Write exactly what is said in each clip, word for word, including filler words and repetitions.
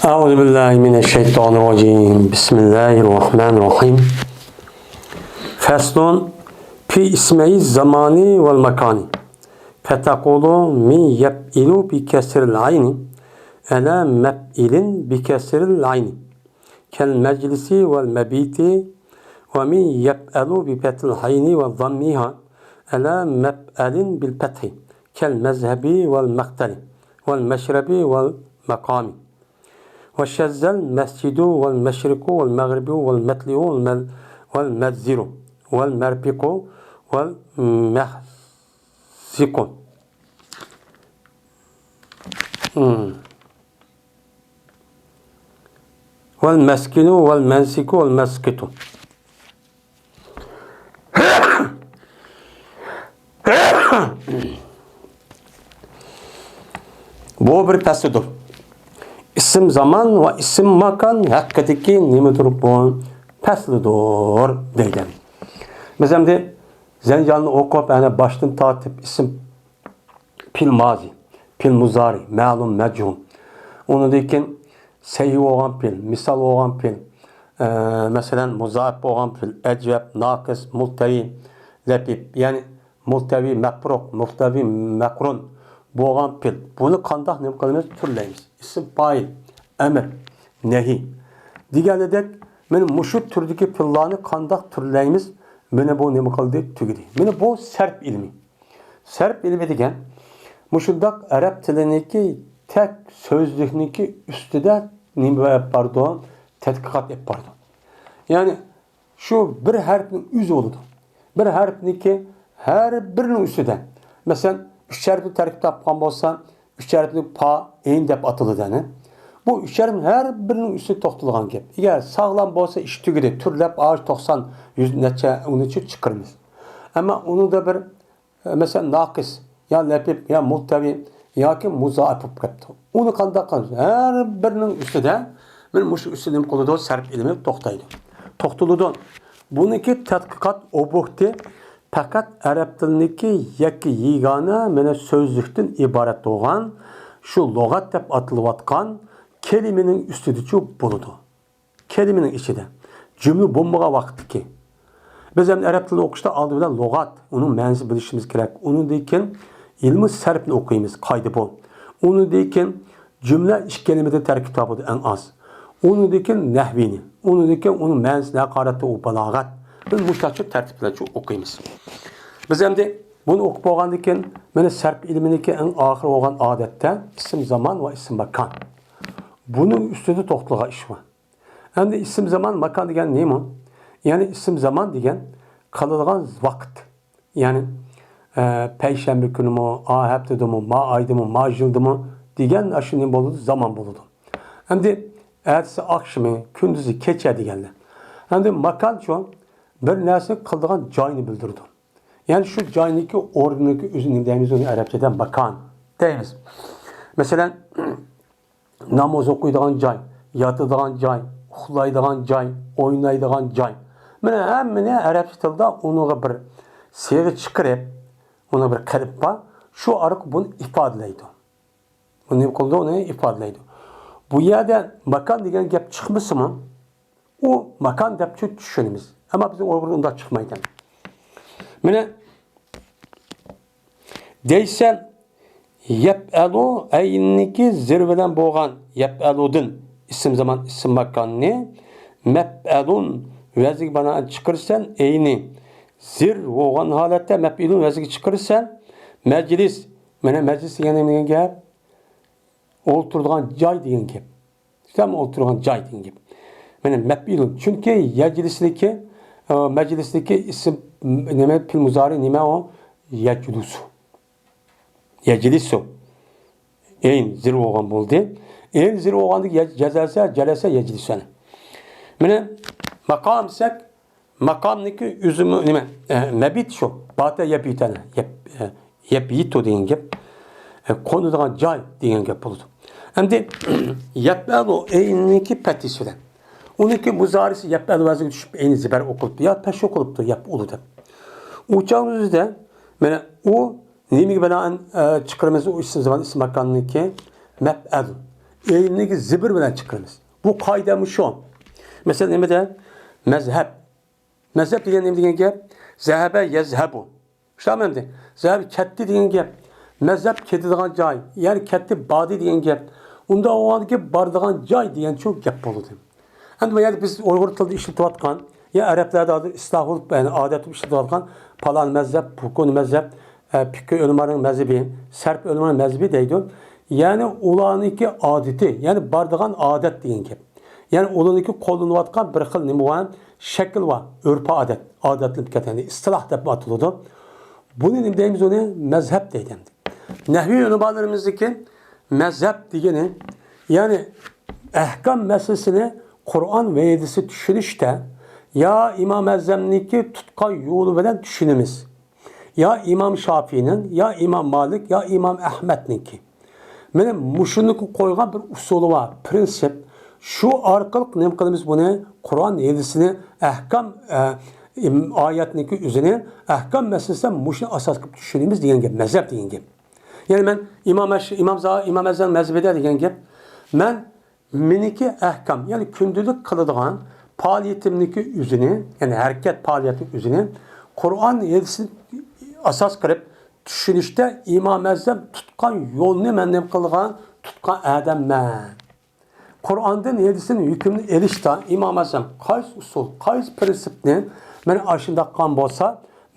أعوذ بالله من الشيطان الرجيم. بسم الله الرحمن الرحيم. فصل في اسمي الزمان والمكان. فتقول من يفعل بكسر العين على مفعل بكسر العين كالمجلس والمبيت، ومن يفعل بفتح العين وضمها على مفعل بالفتح كالمذهب والمقتل والمشرب والمقام. وشذ المسجد والمشرق والمغرب والمطلع والمل-، والمجزر والمرفق والمخزق. مم. والمسكن والمنسك والمسكت. بۇ بىر پەسلىدۇر. ئىسىم زامان ۋە ئىسىم ماكان ھەققىدىكى نېمىدۇر بۇ پەسلىدۇر دەيدۇ. بىز ئەمدى زەنجاننى ئوقۇپ، يەنە باشتىن تارتىپ ئىسىم پېئىل مازى، پېئىل مۇزارى، مەلۇم، مەجھۇل. ئۇنىڭدىن كېيىن سەھىھ بولغان پېئىل، مىسال بولغان پېئىل، ئە، مەسىلەن، مۇزائىپ بولغان پېئىل، ئەجۋەپ، ناقىس، مۇلتەۋى، لەپىپ، يەنى مۇلتەۋى مەپرۇق، مۇلتەۋى مەقرۇن بولغان پېئىل. بۇنى قانداق نېمە قىلىمىز؟ تۈرلەيمىز. ئىسىم پائىل، ئەمىر، نەھىي دېگەنىدەك، مانا مۇشۇ تۈردىكى پېئىللارنى قانداق تۈرلەيمىز؟ مانا بۇ نېمە قىلدى؟ تۈگىدى. مانا بۇ سەرپ ئىلمى. سەرپ ئىلمى دېگەن مۇشۇنداق ئەرەب تىلىنىڭكى تەك سۆزلۈكنىڭكى ئۈستىدە نېمە ئېلىپ بارىدۇ؟ تەتقىقات ئېلىپ بارىدۇ. يەنى شۇ بىر ھەرپنىڭ ئۆزى بولىدۇ. بىر ھەرپنىڭكى ھەر بىرىنىڭ ئۈستىدە. مەسىلەن، ئۈچ ھەرپنى تەركىب تاپقان بولسا، ئۈچ ھەرپنى پا، ئەين دەپ ئاتىلىدۇ، يەنى. بۇ ئۈچ ھەرپ ھەر بىرىنىڭ ئۈستىدە توختىلىدىغان گەپ. ئەگەر ساغلام بولسا، ئىش تۈگىدى. تۈرلەپ، ئاش توقسان، يۈز نەچچە، ئۇنىچە چىقىرىمىز. ئەمما ئۇنىڭدا بىر، مەسىلەن، ناقىس، يا لەپىپ، يا مۇلتەۋى، ياكى مۇزائىپ بولۇپ كەپتۇ. ئۇنى قانداق قىلىمىز؟ ھەر بىرىنىڭ ئۈستىدە، مانا مۇشۇ ئۈستىدە نېمە قىلىدۇ؟ سەرپ ئىلمى توختايدۇ. توختىلىدۇ. بۇنىڭكى تەتقىقات ئوبيېكتى پەقەت ئەرەب تىلىنىڭكى يەككە يېگانە مانا سۆزلۈكتىن ئىبارەت بولغان شۇ لۇغەت دەپ ئاتىلىۋاتقان كەلىمىنىڭ ئۈستىدىچۇ بولىدۇ. كەلىمىنىڭ ئىچىدە جۈملە بولمىغان ۋاقىتتىكى. بىز ئەمدى ئەرەب تىلىنى ئوقۇشتا ئالدى بىلەن لۇغەت، ئۇنىڭ مەنىسىنى بىلىشىمىز كېرەك. ئۇنىڭدىن كېيىن ئىلمىي سەرپنى ئوقۇيمىز، قايدا بۇ. ئۇنىڭدىن كېيىن جۈملە ئىككى كەلىمىدىن تەركىب تاپىدۇ ئەڭ ئاز. ئۇنىڭدىن كېيىن نەھۋىنى، ئۇنىڭدىن كېيىن ئۇنىڭ مەنىسى نەقارەتتە ئۇ بالاغەت. بىز مۇشۇنداقچە تەرتىپ بىلەن شۇ ئوقۇيمىز. بىز ئەمدى بۇنى ئوقۇپ بولغاندىن كېيىن، مانا سەرپ ئىلمىنىڭكى ئەڭ ئاخىرى بولغان ئادەتتە ئىسىم زامان ۋە ئىسىم ماكان. بۇنىڭ ئۈستىدە توختىلىدىغان ئىش بار. ئەمدى ئىسىم زامان ماكان دېگەن نېمە؟ يەنى ئىسىم زامان دېگەن قىلىدىغان ۋاقىت. يەنى، ئە، پەيشەنبە كۈنىمۇ، ئا ھەپتىدىمۇ، ما ئايدىمۇ، ما يىلدىمۇ دېگەن ئاشۇ نېمە بولىدۇ؟ زامان بولىدۇ. ئەمدى ئەتىسى ئاخشىمى، كۈندۈزى كەچە دېگەنلەر. ئەمدى ماكانچۇ؟ بىر نەرسىنى قىلىدىغان جاينى بىلدۈرىدۇ. يەنى شۇ جاينىڭكى ئورنىنىڭكى ئۆزىنى نېمە دەيمىز؟ ئۇنى ئەرەبچىدە ماكان دەيمىز. مەسىلەن، ناماز ئوقۇيدىغان جاي، ياتىدىغان جاي، ئۇخلايدىغان جاي، ئوينايدىغان جاي. مانا ھەممىنى ئەرەبچە تىلدا ئۇنىڭغا بىر سىيغە چىقىرىپ، ئۇنىڭ بىر قېلىپ بار، شۇ ئارقىلىق بۇنى ئىپادىلەيدۇ. بۇ نېمە قىلىدۇ؟ ئۇنى ئىپادىلەيدۇ. بۇ يەردە ماكان دېگەن گەپ چىقمىسىمۇ، ئۇ ماكان دەپ چۈ-، چۈشىنىمىز. ئەمما بىزنىڭ ئۇيغۇردا ئۇنداق چىقمايدۇ. مانا دەيسەن، يەپئەلۇ ئەينىكى زىر بىلەن بولغان يەپئەلۇدىن ئىسىم زامان، ئىسىم ماكاننى مەپئەلۇن ۋەزنىگە بىنائەن چىقىرىسەن، ئەينى زىر بولغان ھالەتتە مەپئىلۇن ۋەزنىگە چىقىرىسەن، مەجلىس، مانا مەجلىس دېگەن نېمە دېگەن گەپ؟ ئولتۇرىدىغان جاي دېگەن گەپ. تۇتام ئولتۇرغان جاي دېگەن گەپ. مانا مەپئىلۇن. چۈنكى يەجلىسنىكى، ئە، مەجلىسنىكى ئىسىم، نېمە، پېئىل مۇزارى نېمە ئۇ؟ يەجلۇسۇ. يەجلىسۇ. ئەين زىر بولغان بولدى. ئەين زىر بولغاندىكى يەج-، جەزەسە، جەلەسە، يەجلىسۇ. مانا ماقام دېسەك، ماقامنىكى ئۆزىمۇ نېمە؟ ئە، مەبىت شۇ. باتا يەبىتەنە. يەپ-، ئە، يەبىتۇ دېگەن گەپ. ئە، قونىدىغان جاي دېگەن گەپ بولىدۇ. ئەمدى يەپئەلۇ ئەينىكى پەتھىسى بىلەن. ئۇنىڭكى مۇزارىسى يەپئەلۇ ۋەزنىگە چۈشۈپ، ئەينى زىبەر ئوقۇلۇپتۇ. يا پەشۇ قىلىپتۇ، يەپئۇلۇ دەپ. ئۇ چاغنىڭ ئۆزىدە، مانا ئۇ نېمىگە بىنائەن، ئە، چىقىرىمىز ئۇ ئىسىم زامان، ئىسىم ماكاننىڭكى مەپئەلۇ. ئېلىمنىڭكى زېبىر بىلەن چىقىرىمىز. بۇ قائىدە مۇشۇ. مەسىلەن، نېمىدە؟ مەزھەب. مەزھەب دېگەن نېمە دېگەن گەپ؟ زەھەبە يەزھەبۇ. شۇنداقمۇ ئەمدى؟ زەھەب كەتتى دېگەن گەپ. مەزھەب كېتىدىغان جاي، يەنى كەتتى، باردى دېگەن گەپ. ئۇنداق بولغاندىكىن بارىدىغان جاي دېگەن شۇ گەپ بولىدۇ. ئەمدى بۇ يەردە بىز ئۇيغۇر تىلىدا ئىشلىتىۋاتقان، يا ئەرەبلەردە ھازىر ئىستىلاھ بولۇپ، يەنى ئادەت بولۇپ ئىشلىتىۋاتقان پالان مەزھەپ، پۇقۇن مەزھەپ، ئە، پىقھى ئۆلىمانىڭ مەزھىپى، سەرپ ئۆلىمانىڭ مەزھىپى دەيدۇ. يەنى ئۇلارنىڭكى ئادىتى، يەنى بارىدىغان ئادەت دېگەن گەپ. يەنى ئۇلارنىڭكى قوللىنىۋاتقان بىر خىل نېمە بار؟ شەكىل بار، ئۆرپ-ئادەت، ئادەتلىنىپ كەتكەن، يەنى ئىستىلاھ دەپ ئاتىلىدۇ. بۇنى نېمە دەيمىز؟ ئۇنى مەزھەپ دەيدۇ ئەمدى. نەھۋىي ئۆلىمالىرىمىزنىڭكى مەزھەپ دېگىنى، يەنى ئەھكام مەسىلىسىنى قۇرئان ۋە ھەدىسنى چۈشىنىشتە يا ئىمام ئەزەمنىڭكى تۇتقان يولى بىلەن چۈشىنىمىز، يا ئىمام شافىئىنىڭ، يا ئىمام مالىك، يا ئىمام ئەھمەدنىڭكى. مانا مۇشۇنىڭكى قويغان بىر ئۇسۇلى بار، پرىنسىپ. شۇ ئارقىلىق نېمە قىلىمىز بۇنى؟ قۇرئان ھەدىسنى ئەھكام، ئە، ئايەتنىڭكى ئۆزىنى ئەھكام مەسىلىسىدە مۇشۇنى ئاساس قىلىپ چۈشىنىمىز دېگەن گەپ، مەزھەپ دېگەن گەپ. يەنى مەن ئىمام ئەش-، ئىمام زا-، ئىمام ئەزەم مەزھىپىدە دېگەن گەپ. مەن مېنىڭكى ئەھكام، يەنى كۈندىلىك قىلىدىغان پائالىيىتىمنىڭكى ئۆزىنى، يەنى ھەرىكەت پائالىيەتنىڭ ئۆزىنى قۇرئان ھەدىسنى ئاساس قىلىپ چۈشىنىشتە ئىمام ئەزەم تۇتقان يولنى مەن نېمە قىلغان؟ تۇتقان ئادەممەن. قۇرئاندىن ھەدىستىن ھۆكۈمنى ئېلىشتا ئىمام ئەزەم قايسى ئۇسۇل، قايسى پرىنسىپنى مەن ئاشۇنداق قىلغان بولسا،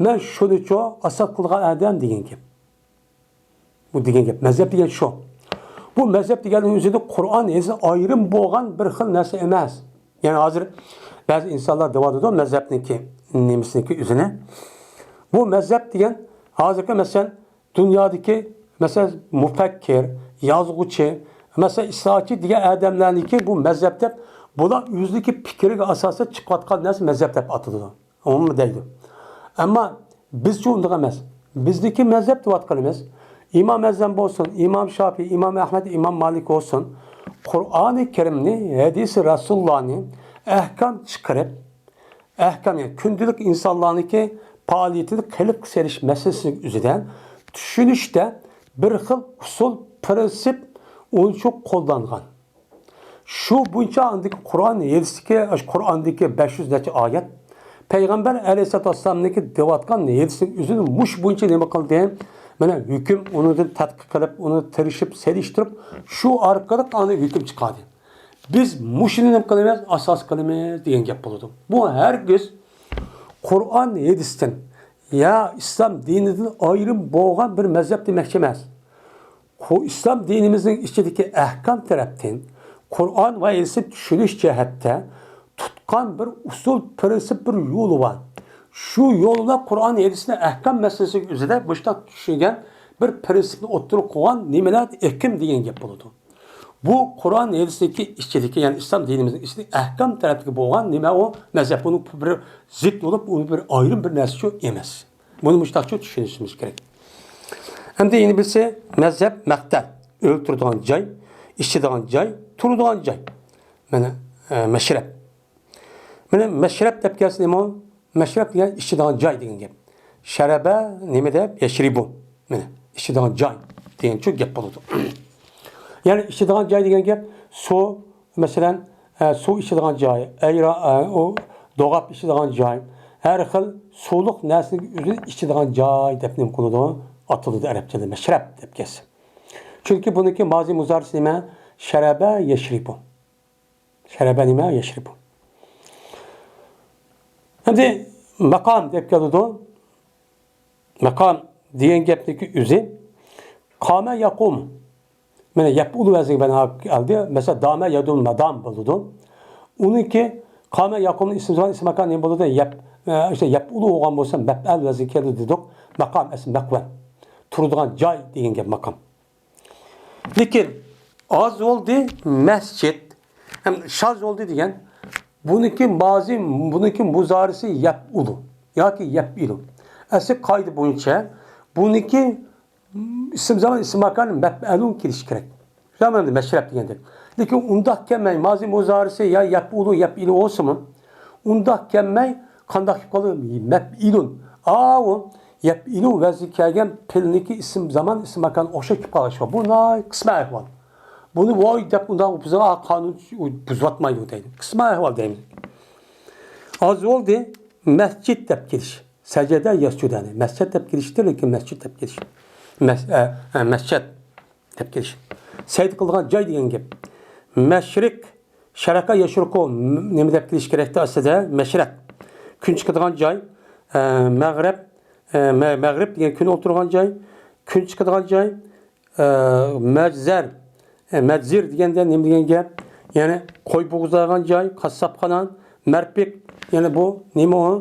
مەن شۇنىچۇ ئاساس قىلغان ئادەم دېگەن گەپ. بۇ دېگەن گەپ، مەزھەپ دېگەن شۇ. بۇ مەزھەپ دېگەننىڭ ئۆزىدە قۇرئان، ھەدىس ئايرىم بولغان بىر خىل نەرسە ئەمەس. يەنى ھازىر بەزى ئىنسانلار دەۋاتىدۇ مەزھەپنىڭكى نېمىسىنىڭكى ئۆزىنى. بۇ مەزھەپ دېگەن ھازىرقى، مەسىلەن، دۇنيادىكى، مەسىلەن، مۇپەككىر، يازغۇچى، مەسىلەن، ئىسلاھاتچى دېگەن ئادەملەرنىڭكى بۇ مەزھەپ دەپ، بۇلار ئۆزىنىڭكى پىكرىگە ئاساسەن چىقىۋاتقان نەرسە مەزھەپ دەپ ئاتىلىدۇ. ئومۇمەن دەيدۇ. ئەمما بىزچە ئۇنداق ئەمەس. بىزنىڭكى مەزھەپ دەۋاتقىنىمىز ئىمام ئەزەم بولسۇن، ئىمام شافىئى، ئىمام ئەھمەد، ئىمام مالىك بولسۇن، قۇرئانى كەرىمنى، ھەدىسى رەسۇلۇللانى ئەھكام چىقىرىپ، ئەھكام، يەنى كۈندىلىك ئىنسانلارنىڭكى پائالىيىتىنى قېلىپقا سېلىش مەسىلىسى ئۈزىدە چۈشىنىشتە بىر خىل ئۇسۇل، پرىنسىپ ئۇنچۇ قوللانغان. شۇ بويىچە ئاندىكى قۇرئان ھەدىستىكى، ئاشۇ قۇرئاندىكى بەش يۈز نەچچە ئايەت، پەيغەمبەر ئەلەيھىسسالاتۇ ۋەسسالامنىڭكى دەۋاتقان ھەدىسىنىڭ ئۆزىنى مۇشۇ بويىچە نېمە قىلدى؟ مانا ھۆكۈم، ئۇنىڭدىن تەتقىق قىلىپ، ئۇنى تىرىشىپ سېلىشتۇرۇپ، شۇ ئارقىلىق ئاندىن ھۆكۈم چىقاردى. بىز مۇشۇنى نېمە قىلىمىز؟ ئاساس قىلىمىز دېگەن گەپ بولىدۇ. بۇ ھەرگىز قۇرئان ھەدىستىن يا ئىسلام دىنىدىن ئايرىم بولغان بىر مەزھەپ دېمەكچى ئەمەس. قۇ-، ئىسلام دىنىمىزنىڭ ئىچىدىكى ئەھكام تەرەپتىن قۇرئان ۋە ھەدىسنى چۈشىنىش جەھەتتە تۇتقان بىر ئۇسۇل، پرىنسىپ، بىر يولى بار. شۇ يول بىلەن قۇرئان ھەدىسنى ئەھكام مەسىلىسىگە ئۆزىدە مۇشۇنداق چۈشىنگەن بىر پرىنسىپنى ئوتتۇرىغا قويغان نېمىلەر ھېكىم دېگەن گەپ بولىدۇ. بۇ قۇرئان ھەدىسنىڭكى ئىچىدىكى، يەنى ئىسلام دىنىمىزنىڭ ئىچىدىكى ئەھكام تەرەپتىكى بولغان نېمە ئۇ مەزھەپ، ئۇنىڭ بىر زىت بولۇپ، ئۇ بىر ئايرىم بىر نەرسىچۇ ئەمەس. بۇنى مۇشۇنداقچۇ چۈشىنىشىمىز كېرەك. ئەمدى يەنە بىرسى مەزھەپ مەقتەل، ئۆلتۈرىدىغان جاي، ئىچىدىغان جاي، تۇرىدىغان جاي. مانا، ئە، مەشرەپ. مانا مەشرەپ دەپ كەلسە نېمە ئۇ؟ مەشرەپ دېگەن ئىچىدىغان جاي دېگەن گەپ. شەرەبە نېمە دەپ؟ يەشرىبۇ. مانا ئىچىدىغان جاي دېگەنچۇ گەپ بولىدۇ. يەنى ئىچىدىغان جاي دېگەن گەپ سۇ، مەسىلەن، ئە، سۇ ئىچىدىغان جاي، ئەيرا-، ئە، ئۇ دوغاپ ئىچىدىغان جاي، ھەر خىل سۇلۇق نەرسىنىڭ ئۆزىنى ئىچىدىغان جاي دەپ نېمە قىلىدۇ؟ ئاتىلىدۇ ئەرەبچىدە مەشرەپ دەپ كەلسە. چۈنكى بۇنىڭكى مازى مۇزارىسى نېمە؟ شەرەبە يەشرىبۇ. شەرەبە نېمە؟ يەشرىبۇ. ئەمدى ماقام دەپ كېلىدۇ. ماقام دېگەن گەپنىڭكى ئۆزى قامە ياقۇم. مانا يەپئۇلۇ ۋەزنىگە بىنائەن كەلدى. مەسىلەن، دامە يەدۇم مادام بولىدۇ. ئۇنىڭكى قامە ياقۇمنىڭ ئىسمى زامان، ئىسمى ماكان نېمە بولىدۇ؟ يەپ-، ئە، ئىشتە يەپئۇلۇ بولغان بولسا مەپئەل ۋەزنىگە كېلىدۇ دېدۇق. ماقام ئەسلى مەقۋەن. تۇرىدىغان جاي دېگەن گەپ ماقام. لېكىن ئاز بولدى مەسچىت، ھەم شاز بولدى دېگەن. بۇنىڭكى مازى، بۇنىڭكى مۇزارىسى يەپئۇلۇ ياكى يەپئىلۇ. ئەسلى قائىدە بويىچە بۇنىڭكى ئىسىم زامان، ئىسىم ماكان مەپئەلۇن كېلىشى كېرەك. شۇ مەنىدە مەشرەپ دېگەندەك. لېكىن ئۇنداق كەلمەي، مازى مۇزارىسى يا يەپئۇلۇ، يەپئىلۇ بولسىمۇ، ئۇنداق كەلمەي، قانداق كېلىپ قالدى؟ مەپئىلۇن. ئاۋۇ يەپئىلۇ ۋەزنى كەلگەن پېئىلنىڭكى ئىسىم زامان، ئىسىم ماكان ئوخشاش كېلىپ قالغان ئىش بار. بۇ ناھايىتى قىسمەن ئەھۋال. بۇنى ۋاي دەپ ئۇنداق بۇزغان قانۇن بۇزۇۋاتمايدۇ دەيدۇ. قىسما ئەھۋال دەيمىز. ھازىر بولدى مەسجىد دەپ كېلىش. سەجەدە يەسجۇدەنى. مەسجىد دەپ كېلىشتى، لېكىن مەسجىد دەپ كېلىش. مەس-، ئە، ئە، مەسجىد دەپ كېلىش. سەجدە قىلىدىغان جاي دېگەن گەپ. مەشرىق، شەرەقە يەشرۇقۇ، م-، نېمە دەپ كېلىش كېرەكتى ئەسلىدە؟ مەشرەق. كۈن چىقىدىغان جاي. ئە، مەغرىب، ئە، مە-، مەغرىب دېگەن كۈن ئولتۇرغان جاي. كۈن چىقىدىغان جاي. ئە، مەجزەر، ئە، مەجزىر دېگەندە نېمە دېگەن گەپ؟ يەنى قوي بوغۇزلايدىغان جاي، قاسساپخانا، مەرپىق، يەنى بۇ نېمە ئۇ؟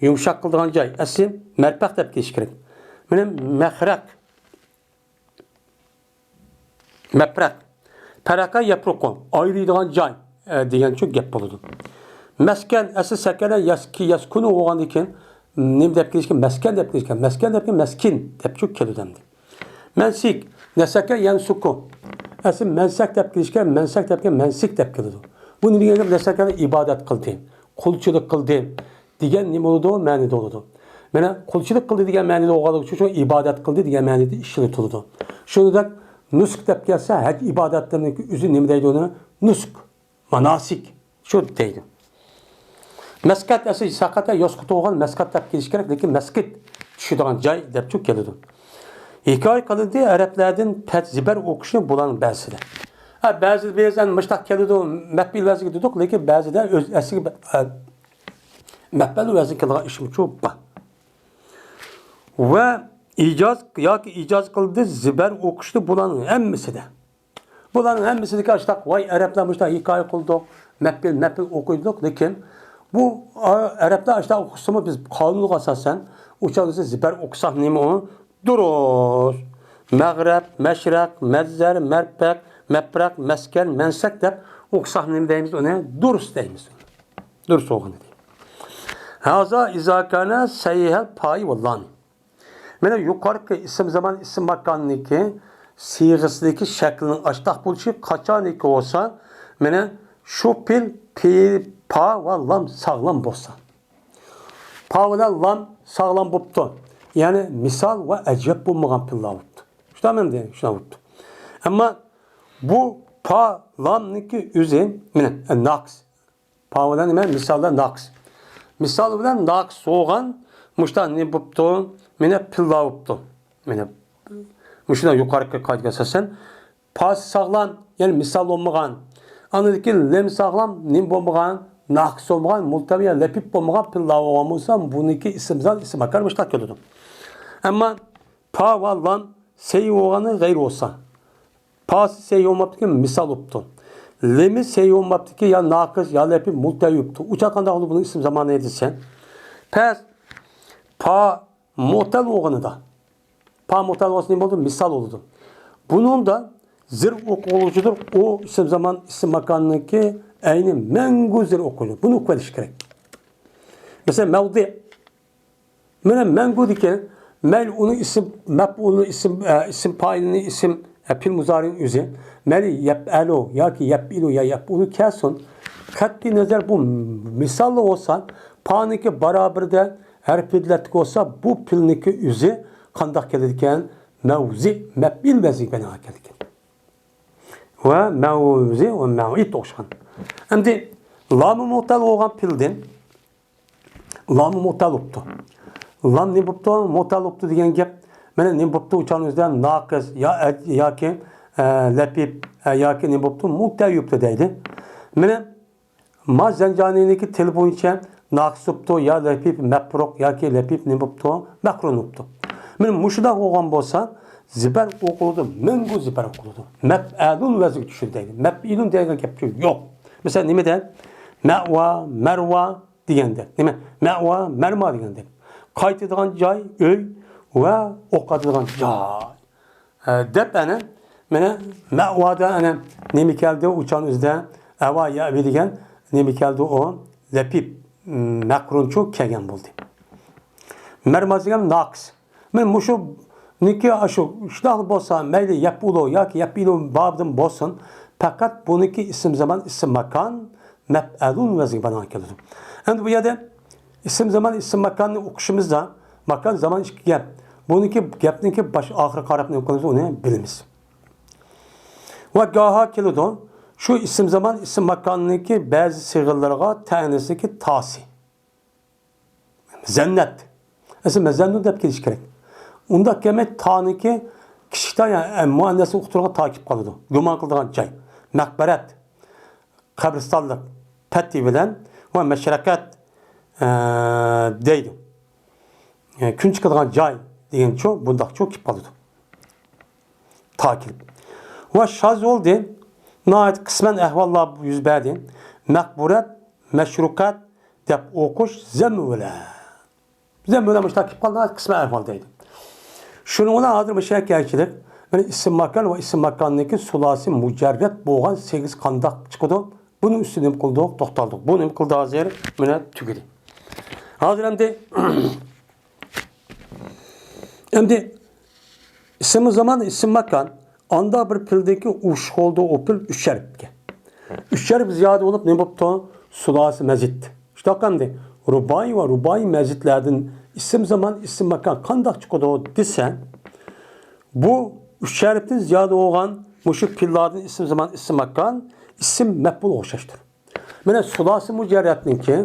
يۇمشاق قىلىدىغان جاي. ئەسلى مەرپەق دەپ كېلىش كېرەك. مانا مەخرەق، مەپرەق، پەرەقە يەپرۇقۇ، ئايرىيدىغان جاي، ئە، دېگەنچۇ گەپ بولىدۇ. مەسكەن، ئەسلى سەكەنە يەسكى-، يەسكۇنۇ بولغاندىن كېيىن، نېمە دەپ كېلىشكە؟ مەسكەن دەپ كېلىشكە. مەسكەن دەپ كېلىشكە، مەسكىن دەپچۇ كېلىدۇ ئەمدى. مەنسىك، نەسەكە يەنسۇكۇ. ئەسلى مەنسەك دەپ كېلىشكە، مەنسەك دەپ كېلىشكە، مەنسىك دەپ كېلىدۇ. بۇ نېمە دېگەن گەپ؟ نەسەكە ئىبادەت قىلدى، قۇلچىلىق قىلدى دېگەن نېمە بولىدۇ؟ مەنىدە بولىدۇ. مانا قۇلچىلىق قىلدى دېگەن مەنىدە بولغانلىقى ئۈچۈن شۇ ئىبادەت قىلدى دېگەن مەنىدە ئىشلىتىلىدۇ. شۇنداق نۇسك دەپ كەلسە، ھەج ئىبادەتلىرىنىڭ ئۆزى نېمە دەيدۇ ئۇنى؟ نۇسك. ماناسىك، شۇ دەيدۇ. مەسقەت ئەسلى سەقەتە ياسقۇتى بولغان مەسقەت دەپ كېلىش كېرەك، لېكىن مەسقىت چۈشىدىغان جاي دەپچۇ كېلىدۇ. ھېكايە قىلىندى ئەرەبلەردىن پەت زىبەر ئوقۇشنى بۇلارنىڭ بەزىدە. ھە، بەزىدە بەزەن مۇشتاق كېلىدۇ، مەپئىل ۋەزىگە دېدۇق، لېكىن بەزىدە ئۆز ئەسلىگە بە-، ھە، مەپئەل ۋەزىگە كېلىدىغان ئىشمۇچۇ بار. ۋە ئىجاز ياكى ئىجاز قىلدى زىبەر ئوقۇشنى بۇلارنىڭ ھەممىسىدە. بۇلارنىڭ ھەممىسىدىكى ئاشتاق، ۋاي، ئەرەبلەر مۇشۇنداق ھېكايە قىلدۇق، مەپئىل، مەپئىل ئوقۇيدۇق، لېكىن بۇ، ئا، ئەرەبلەر ئاشتاق ئوقۇسىمۇ بىز قانۇنغا ئاساسەن ئۇچانىسى زىبەر ئوقۇساق نېمە ئۇ؟ دۇرۇس. مەغرەب، مەشرەق، مەززەر، مەرپەق، مەپرەق، مەسكەن، مەنسەك دەپ ئوقۇساق نېمە دەيمىز ئۇنى؟ دۇرۇس دەيمىز. دۇرۇس بولغىنى دەيمىز. ھازا ئىزاكانە سەيھەل پاي ۋاللانى. مانا يۇقىرىقى ئىسىم زامان، ئىسىم ماكاننىڭكى سىيغىسىدىكى شەكلىنىڭ ئاشتاق بولۇشى قاچانكى بولسا، مانا شۇ پېئىل پېئىل پا ۋە لام ساغلام بولسا. پا بىلەن لام ساغلام بوپتۇ. يەنى مىسال ۋە ئەجەب بولمىغان پېئىللار بوپتۇ. شۇنداق مەن دېگەن، شۇنداق بوپتۇ. ئەمما بۇ پا لامنىڭكى ئۆزى، مانا، ناقىس. پا بىلەن نېمە؟ مىسالدا ناقىس. مىسال بىلەن ناقىس بولغان مۇشتا نېمە بوپتۇ؟ مانا پېئىللار بوپتۇ. مانا مۇشۇنداق يۇقىرىقى قائىدىگە ئاساسەن، پاسى ساغلام، يەنى مىسال بولمىغان. ئاندىن كېيىن لېم ساغلام، نېمە بولمىغان؟ ناقىس بولمىغان، مۇلتەۋى يا لەپىپ بولمىغان پېئىللار بولغان بولسا، بۇنىڭكى ئىسىم زات، ئىسىم ماكان مۇشتاق كېلىدۇ. ئەمما پا ۋە لام سەي بولغىنى غەيرى بولسا، پاسى سەي بولماپتىكەن، مىسال بوپتۇ. لېمى سەي بولماپتىكەن، يا ناقىس، يا لەپىپ، مۇلتەۋى بوپتۇ. ئۇچاق قانداق بولىدۇ بۇنىڭ ئىسىم زامانى دېسەن؟ پەس، پا مۆتەل بولغىنىدا. پا مۆتەل بولسا نېمە بولىدۇ؟ مىسال بولىدۇ. بۇنىڭدا زىر ئوقۇلغۇچىدۇر. ئۇ ئىسىم زامان، ئىسىم ماكاننىڭكى ئەينى مەڭگۈ زىر ئوقۇيدۇ. بۇنى ئوقۇۋېلىش كېرەك. مەسىلەن، مەۋدى. مانا مەڭگۈدىكى مەيلى ئۇنى ئىسىم مەپئۇلنى، ئىسىم، ئە، ئىسىم پائىلنى، ئىسىم، ئە، پېئىل مۇزارىنىڭ ئۆزى. مەيلى يەپئەلۇ ياكى يەپئىلۇ يا يەپئۇلۇ كەلسۇن. قەتئىي نەزەر بۇ مىسالدا بولسا، پانىڭكى بارابىرىدە ھەرپى ئىللەتلىك بولسا، بۇ پېئىلنىڭكى ئۆزى قانداق كېلىدىكەن؟ مەۋزى، مەپئىل ۋەزنىگە بىنائەن كېلىدىكەن. ۋە مەۋزى ۋە مەۋئىد ئوخشىغان. ئەمدى لامى مۆتەل بولغان پېئىلدىن لامى مۆتەل بوپتۇ. لام نېمە بوپتۇ؟ مۆتەل بوپتۇ دېگەن گەپ. مانا نېمە بوپتۇ؟ ئۇچان ئۆزىدە ناقىس يا، ياكى، ئە، لەپىپ، ئە، ياكى نېمە بوپتۇ؟ مۇلتەۋى بوپتۇ دەيدۇ. مانا ما زەنجانىنىڭكى تىلى بويىچە ناقىس بوپتۇ، يا لەپىپ مەپرۇق ياكى لەپىپ نېمە بوپتۇ؟ مەقرۇن بوپتۇ. مانا مۇشۇنداق بولغان بولسا، زىبەر ئوقۇلىدۇ، مەڭگۈ زىبەر ئوقۇلىدۇ. مەپئەلۇن ۋەزنىگە چۈشىدۇ دەيدۇ. مەپئىلۇن دېگەن گەپ يوق. مەسىلەن، نېمىدە؟ مەۋا، مەرۋا، دېگەندەك. نېمە؟ مەۋا، مەرما دېگەندەك. قايتىدىغان جاي، ئۆي ۋە ئوق ئاتىدىغان جاي. ئە، دەپ ئەنە، مانا مەۋادا ئەنە نېمە كەلدى؟ ئۇچان ئۆزىدە ئەۋا، يەۋى دېگەن نېمە كەلدى؟ ئۇ لەپىپ، م، مەقرۇنچۇ كەلگەن بولدى. مەرما دېگەن ناقىس. مانا مۇشۇنىڭكى ئاشۇ شۇنداق بولسا، مەيلى يەپئۇلۇ ياكى يەپئىلۇ بابىدىن بولسۇن، پەقەت بۇنىڭكى ئىسىم زامان، ئىسىم ماكان، مەپئەلۇن ۋەزنىگە بىنائەن كېلىدۇ. ئەمدى بۇ يەردە ئىسىم زامان، ئىسىم ماكاننى ئوقۇشىمىزدا، ماكان، زامان ئىككى گەپ. بۇنىڭكى گەپنىڭكى باش ئاخىرىغا قاراپ نېمە قىلىمىز، ئۇنى بىلىمىز. ۋە گاھا كېلىدۇ. شۇ ئىسىم زامان، ئىسىم ماكاننىڭكى بەزى سىيغىلىرىغا تەنىسىكى تاسى. زەننەت. ئەسلى مەزەننۇ دەپ كېلىش كېرەك. ئۇنداق كەلمەي تانىكى كىچىك تا، يەنى مۇئەننەسنى ئۇقتۇرغان تا كېلىپ قالىدۇ. گۇمان قىلىدىغان جاي. مەقبەرەت. قەبرىستانلىق. پەتھى بىلەن ۋە مەشرەقەت، ئە، دەيدۇ. ئە، كۈن چىقىدىغان جاي دېگەنچۇ، بۇنداقچۇ كېلىپ قالىدۇ. تا كېلىپ. ۋە شاز بولدى. ناھايىتى قىسمەن ئەھۋاللار يۈز بەردى. مەقبۇرەت، مەشرۇقەت دەپ ئوقۇش زەممۇ بىلەن. زەممۇ بىلەن مۇشۇنداق كېلىپ قالدى، قىسمەن ئەھۋال دەيدۇ. شۇنىڭ بىلەن ھازىر مۇشۇ يەرگە كەلگۈچىلىك، مانا ئىسىم ماكان ۋە ئىسىم ماكاننىڭكى سۇلاسى مۇجەررەت بولغان سىيغىسى قانداق چىقىدۇ؟ بۇنىڭ ئۈستىدە نېمە قىلدۇق؟ توختالدۇق. بۇ نېمە قىلدى ھازىر؟ مانا تۈگىدى. ھازىر ئەمدى، ئەمدى ئىسىم زامان، ئىسىم ماكان، ئاندا بىر پېئىلدىكى ئۇش خىلدا ئۇ پېئىل ئۈچ ھەرپكە. ئۈچ ھەرپ زىيادە بولۇپ نېمە بوپتۇ؟ سۇلاسى مەزىد. شۇنداق ئەمدى رۇبائىي ۋە رۇبائىي مەزىدلەردىن ئىسىم زامان، ئىسىم ماكان قانداق چىقىدۇ دېسە، بۇ ئۈچ ھەرپتىن زىيادە بولغان مۇشۇ پېئىللاردىن ئىسىم زامان، ئىسىم ماكان، ئىسىم مەپئۇل ئوخشاشتۇر. مانا سۇلاسى مۇجەررەتنىڭكى،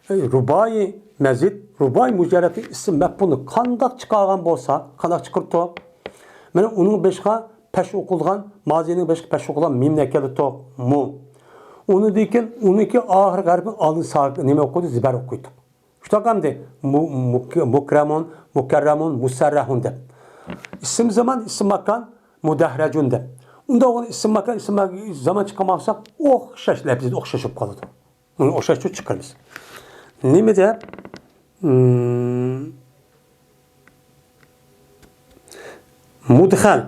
ئە، رۇبائىي مەزىد، رۇبائىي مۇجەررەتنىڭ ئىسىم مەپئۇلىنى قانداق چىقارغان بولسا، قانداق چىقىرىپتۇ؟ مانا ئۇنىڭ بېشىغا پەش ئوقۇلغان، مازىنىڭ بېشىغا پەش ئوقۇلغان مىمنى ئەكەلدۇق، مۇ. ئۇنىڭدىن كېيىن ئۇنىڭكى ئاخىرقى ھەرپىنى ئالدىن ساكىن نېمە ئوقۇيدۇ؟ زىبەر ئوقۇيدۇ. شۇنداق ئەمدى مۇ-، مۇك-، مۇكرەمۇن، مۇكەررەمۇن، مۇسەررەھۇن دەپ. ئىسىم زامان، ئىسىم ماكان، مۇدەھرەجۇن دەپ. ئۇنداق بولغاندا ئىسىم ماكان، ئىسىم ماكان زامان چىقارماقساق ئوخشاش لەپزىدە ئوخشاش بولۇپ قالىدۇ. ئۇنى ئوخشاشتۇرۇپ چىقىرىمىز. نېمە دەپ؟ مم، مۇدخەل،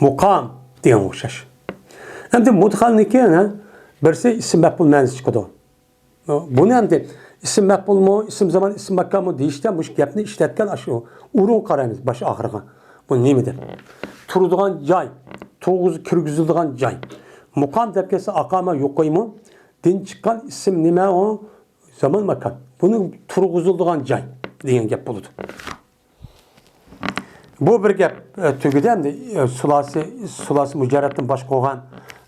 مۇقام دېگەن ئوخشاش. ئەمدى مۇدخەلنىڭكى يەنە بىرسى ئىسىم مەپئۇل مەنىسى چىقىدۇ. بۇنى ئەمدى ئىسىم مەپئۇلمۇ، ئىسىم زامان، ئىسىم ماكانمۇ دېيىشتە مۇشۇ گەپنى ئىشلەتكەن ئاشۇ ئورۇنغا قارايمىز، باش ئاخىرىغا. بۇ نېمە دەپ؟ تۇرىدىغان جاي، تۇرغۇز-، كىرگۈزۈلىدىغان جاي. مۇقام دەپ كەلسە، ئاقامە يۇقىرىمۇ، دىن چىققان ئىسىم نېمە ئۇ؟ زامان ماكان. بۇنى تۇرغۇزۇلىدىغان جاي دېگەن گەپ بولىدۇ. بۇ بىر گەپ، ئە، تۈگىدى ئەمدى، ئە، سۇلاسى، سۇلاسى مۇجەررەتتىن باشقا بولغان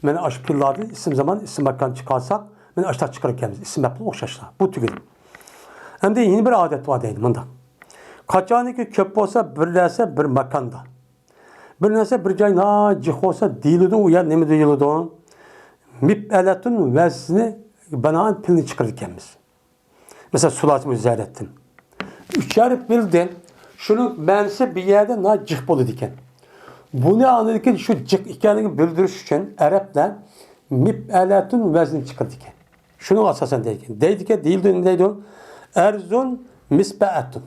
مانا ئاشۇ پېئىللاردىن ئىسىم زامان، ئىسىم ماكان چىقارساق، مانا ئاشۇنداق چىقىرىدىكەنمىز، ئىسىم مەپئۇل ئوخشاشلا. بۇ تۈگىدى. ئەمدى يەنە بىر ئادەت بار دەيدۇ مۇنداق. قاچانكى كۆپ بولسا بىر نەرسە بىر ماكاندا. بىر نەرسە بىر جاي ناھايىتى جىق بولسا دېيىلىدۇ، ئۇ يەر نېمە دېيىلىدۇ؟ مىپئەلەتۇن ۋەزنى بىنائەن پېئىلنى چىقىرىدىكەنمىز. مەسىلەن، سۇلاسى مۇجەررەتتىن. ئۈچ ھەرپ بىلدى. شۇنىڭ مەنىسى بىر يەردە ناھايىتى جىق بولىدىكەن. بۇنى ئاندىن كېيىن شۇ جىق ئىكەنلىكىنى بىلدۈرۈش ئۈچۈن ئەرەبلەر مىپئەلەتۇن ۋەزنى چىقىرىدىكەن. شۇنىڭ ئاساسەن دەيدىكەن. دەيدىكەن، دېيىلدى، نېمە دەيدۇ؟ ئەرزۇن مىسبەئەتۇن.